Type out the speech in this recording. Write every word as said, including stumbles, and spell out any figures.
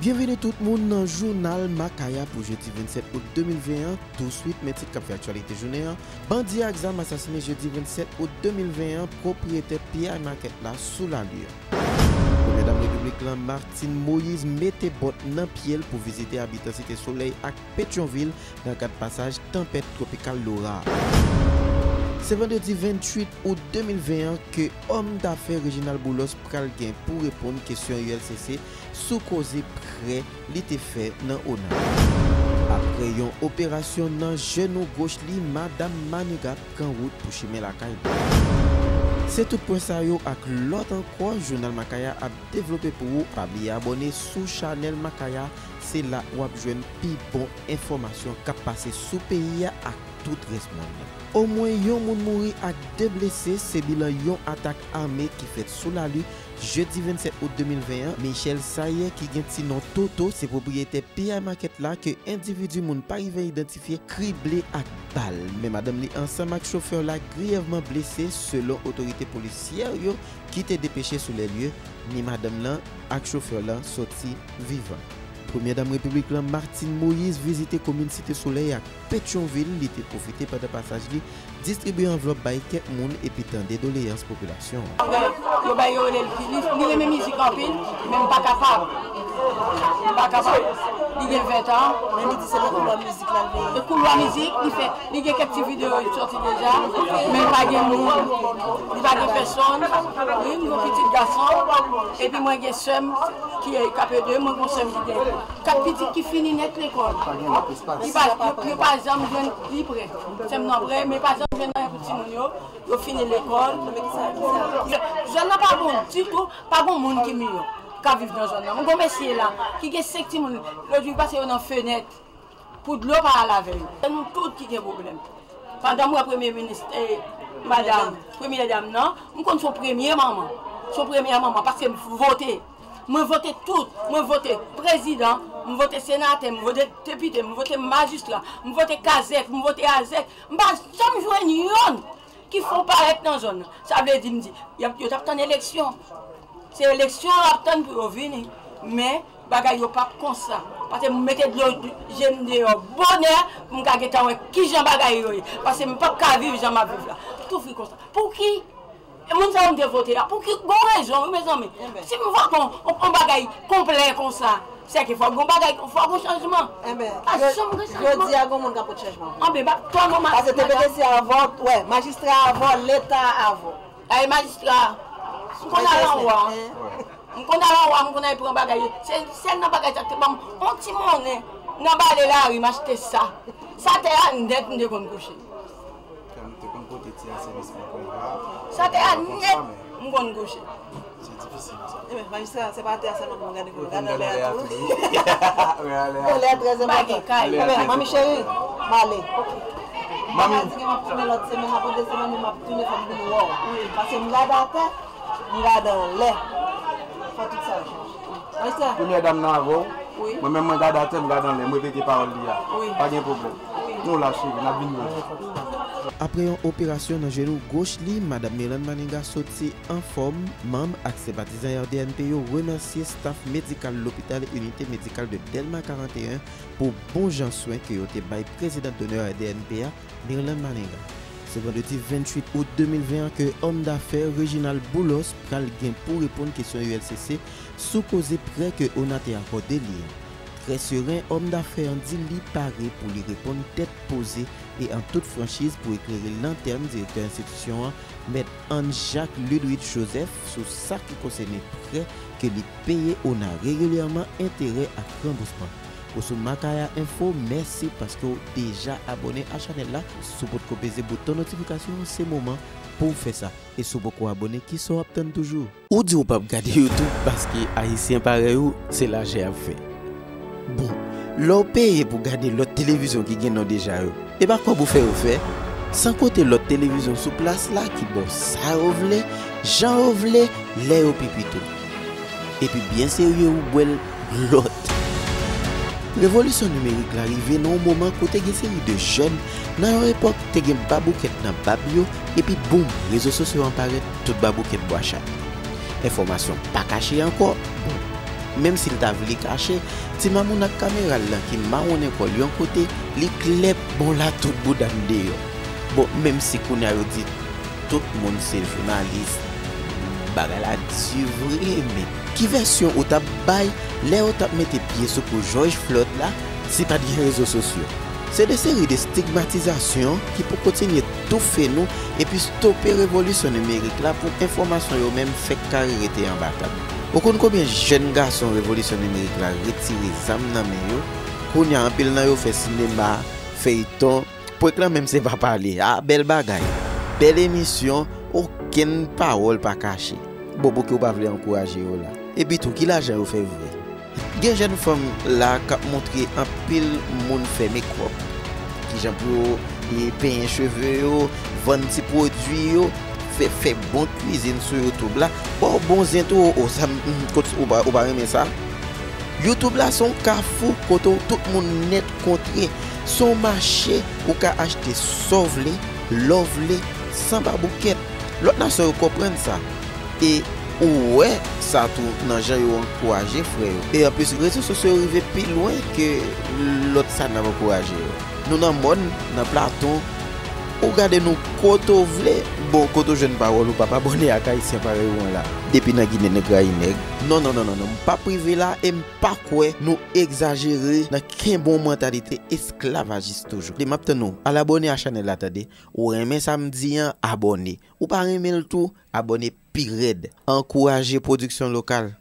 Byenvini tout moun nan jounal Makaya pou jedi vennsèt out de mil ven an. Touswit, men tit k ap fè aktyalite jounen an. Bandi ak zam asasinen jedi vennsèt out de mil ven an pwopriyetè P I Market la sou Lali. Premyè Dam Repiblik lan, Martine Moïse, mete bòt nan pye l pou vizite abitan Site Solèy ak Petyonvil nan kad pasaj tanpèt twopikal Laura. Se vandredi venntuit out de mil ven an ke òm dafè Reginald Boulos pral gen pou reponn kesyon U L C C sou koze prè li te fè nan ONA. Apre yon operasyon nan jenou goch li, Madam Maniga pran wout pou chimen lakay li. Se tout pwen sa yo ak lòt ankò, jounal Makaya ap devlope pou ou. Pa bliye abòne sou chanèl Makaya, se la w ap jwenn pi bon enfòmasyon k ap pase sou peyi a ak tout rès mond lan. Omwen yon moun mouri ak de blese, se bilan yon atak ame ki fèt sou Lali jedi vennsèt out de mil ven an. Michel Sayer, ki gen ti non Toto, se pwopriyetè P I Market la ke endividi moun pa rive idantifye krible ak bal. Men madanm li ansanm ak chofè la griyèvman blese, selon otorite polisyè yo ki te depeche sou lè lye. Ni madanm lan ak chofè lan soti vivan. Premyè Dam Repiblik lan, Martine Moïse, vizite komin Site Solèy ak Petyonvil. Li te pwofite pandan pasaj li distribye anvlòp bay kèk moun epi tande doleyans popilasyon an. Yo bay, yo rele l, li, li renmen mizik anpil, men m pa kapab. M pa kapab. Li gen ven tan. Men li di se nan koulwa mizik la l veye. E koulwa mizik, li fè, li gen kèk ti videyo li sòti deja, men l pa gen moun, li pa gen pèsonn. Wi, m gon pitit gason, epi mwen gen sè m ki, k ap ede, mwen gon sè m ki gen kat pitit ki fini nèt lekòl. Li pa, yo, yo pa janm jwenn li prè. Sè m nan prè, men pa janm jwenn anyen pou timoun yo. Yo fini lekòl. Zòn nan pa bon ditou, pa gon moun ki miyò, ka viv nan zòn nan. Mwen gon mesye la, ki gen senk timoun, lòt jou li pase yo nan fenèt, pou dlo pa al avè yo. Se nou tout ki gen pwoblèm. Pandan m wè premye minis, eh, madam, premyè dam nan, m konn se yon premye manman. Se yon premyè manman, paske m vote. Mwen vote tout. Mwen vote prezidan, m vote senatè, m vote depite, m vote majistra, m vote kazèk, m vote azèk. M pa janm jwenn yonn ki fè yon parèt nan zòn nan. Sa vle di, m di, y ap, yo t ap tann eleksyon. Se eleksyon yo ap tann pou yo vini. Men, bagay yo p ap konsa. Paske m mete dlo je m deyò bonè pou m ka gentan wè kijan bagay yo ye. Paske m p ap ka viv jan m ap viv la. Soufri konsa. Pouki? E moun sa yo m te vote a, pouki? Gon rezon, wi, mezanmi. Si m vote yon, yon, yon bagay konplè konsa, sèke fòk gon bagay, fòk gon chanjman. Pa janm gen chanjman. Jodi a, gon moun ka pot chanjman. Anben, ba, tò nou ma-, paske T P T C a vòt, wè, majistra a vòt, leta a vòt. Ay, majistra, m konn al anwo a. M konn al anwo a, m konn al pran bagay yo. Se, sèl nan bagay sa k te ban m yon ti monnen nan bale lari, m achte sa. Sa tè a nèt m te konn kouche. Kè m te konn pote ti asènisman pou mwen. Sa tè a nèt, m konn kouche. Se difisil, sa. Ebyen, majistra, se pa tè a sèlman pou mwen gade, pou mwen gade anlè a tou. Wi, anlè a. Anlè a trè enpòtan. Ebyen, manmi cheri, m ale. Manmi. M pa di ke m ap tounen lòt semèn, apre de semèn, men m ap tounen, fò m vin wè w. Paske m gade atè, m gade anlè. Fò tout sa yo chanje. Majistra. Premyè dam nan avè w. Wi. Mwen menm, mwen gade atè, m gade anlè, m repete pawòl li a. Wi. Pa gen pwoblèm. Wi. Nou la, cheri, n ap vin wè w. Apre yon operasyon nan jenou goch li, Madanm Mirlande Manigat soti anfòm. Manm ak senpatizan R D N P yo remèsye staf medikal lopital Unité Médicale de Dèlma karannteyen pou bon jan swen ke yo te bay prezidan donè R D N P a, Mirlande Manigat. Se vandredi venntuit out de mil ven an ke òm dafè Reginald Boulos pral gen pou reponn kesyon U L C C sou koze prè ke ONA te akòde li an. Trè seren, òm dafè an di li pare pou li reponn tèt poze e an tout franchiz pou eklere lantèn direktè enstitisyon an, Mèt Anne Jacques Ludwig Joseph, sou sa ki konsène prè ke li peye ONA regilyèman, enterè ak ranbousman. Ou sou Makaya Info, mèsi paske w deja abòne a chanèl la. Si w potko peze bouton notifikasyon an, se moman pou w fè sa. E si w poko abòne, kisa w ap tann toujou? Ou di w p ap gade YouTube paske Ayisyen parèy ou, se lajè y ap fè. Bon, lè w peye pou gade lòt televizyon ki gen non deja yo, e pa kòb ou fè yo fè? San konte lòt televizyon sou plas la ki ba w sa yo vle, jan yo vle, lè yo pipi tou. Epi byen serye ou bwè l glòt. Revolisyon nimerik la rive nan yon moman kote gen seri de jèn nan yon epòk te gen baboukèt nan bab yo, epi boum, rezo sosyo an parèt, tout baboukèt bwa chat. Enfòmasyon pa kache ankò, bon, Menm si l ta vle kache, ti mamoun ak kamera l lan ki mawonnen kò l yon kote, li klè bon la tout bouda m deyò. Bon, menm si kounye a yo di tout moun se jounalis, bagay la di vre, men ki vèsyon ou t ap bay lè yo t ap mete pye sou kou George Floyd la si pa t gen rezo sosyo? Se de seri de stigmatizasyon ki pou kontinye toufe nou epi stope revolisyon nimerik la pou enfòmasyon yo menm fèk kare rete anba tab. Ou konn konbyen jèn gason revolisyon nimerik la retire zam nan men yo? Kounye a, anpil nan yo fè sinema, feyton, prank lan menm se pa pale. A, bèl bagay. Bèl emisyon, okenn pawòl pa kache. Bon, pouki w pa vle ankouraje yo la? Epi tou, ki lajan yo fè vre? Gen jèn fanm la k ap montre anpil moun fè mekòp. Kijan pou yo e, penyen cheve yo, vann ti pwodui yo, fè, fè bon kwizin sou YouTube la. Ba w bon zen tou, o, sa, m, m, kot, ou pa, ou pa renmen sa? YouTube la se yon kafou kote w tout moun nèt kontre. Se yon mache ou ka achte sa w vle, lè w vle, san baboukèt. Lòt nasyon yo konprann sa. E ou wè sa tou nan jan yo ankouraje frè yo. E anplis, rezo sosyo yo rive pi lwen ke lòt sa n ap ankouraje yo. Nou nan mòn, nan platon, ou gade nou kote w vle. Bon, kote w jwenn pawòl ou p ap abòne ak Ayisyen parèy ou an la? Depi nan Ginen nèg rayi nèg. Non, non, non, non, non, m p ap rive la e m pa kwè nou egzajere nan kenbe yon mantalite esklavajis toujou. M ap tann ou al abòne a chanèl la, tande. Ou renmen sa m di an, abòne. Ou pa renmen l tou, abòne pi rèd. Ankouraje pwodiksyon lokal.